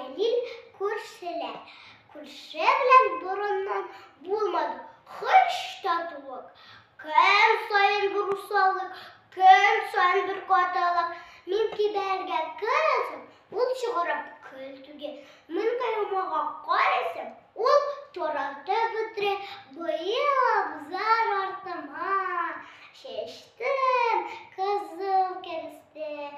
Җәлил күршеләр. Күрше белән борыннан булмады һич татулык. Көн саен бер усаллык, көн саен бер катылык. Мин кибәргә керәсем, ул чыгарып көл түгә. Мин коймага карасам, ул таратып бетерә. Быел абзар артыма чәчтем кызыл кәбестә.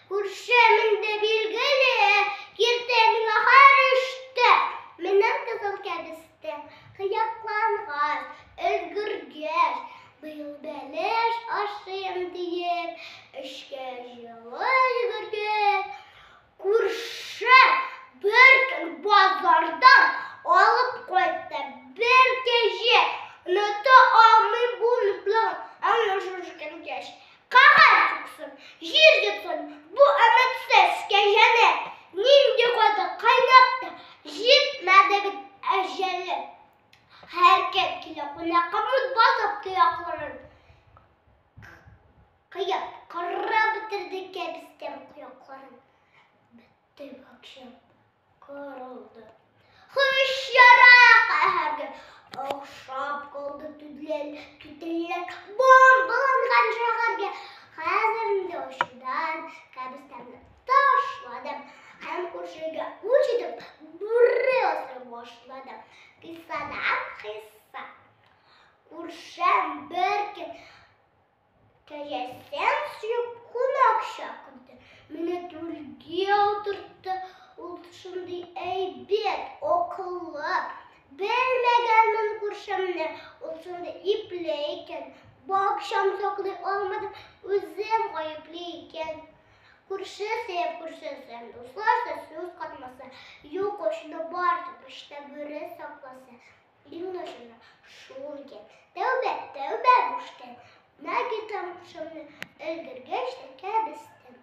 Күршем инде билгеле, киртә миңа һәр эштә. Минем кызыл кәбестә кыяклангач, өлгергәч, быел бәлеш ашыйм диеп, эшкә җылы йөгергәч, күрше бер көн базардан алып кайтты бер кәҗә. Оныта алмыйм бу ныклыгын, аңа шешкәнгәч. Кәгазь суксын, җир йотсын бу өметсез кәҗәне. Нинди каты кайнап та җитмәде бит әҗәле. Һәркем килә кунакка мут басып тоякларын кыеп, кырып бетерде кәбестәм коякларын. Бетте бакчам, кырылды. Хыш яра каһәргә охшап калды түтәл, түтәлләр бомбаланган шәһәргә. Хәзер инде ачудан кәбестәмне ташладым һәм күршегә үч итеп бүре асрый башладым. Кыйссадан кыйсса. Күршем бер көн кәҗәсен сөеп кунак чакырды. Мине түргә утыртты. Ул шундый әйбәт, акыллы. Белмәгәнмен күршемне. Ул шундый ипле икән. Бакчам саклый алмадым, үзем гаепле икән. Күрше сөеп, күршесе, дусларса сүз катмаса, юк очны бар тупычта бүре сакласа. Иң начары шул икән. Тәүбә, тәүбә бу эштән. Менә китәм күршемне, өлгергәч тә кәбестәм.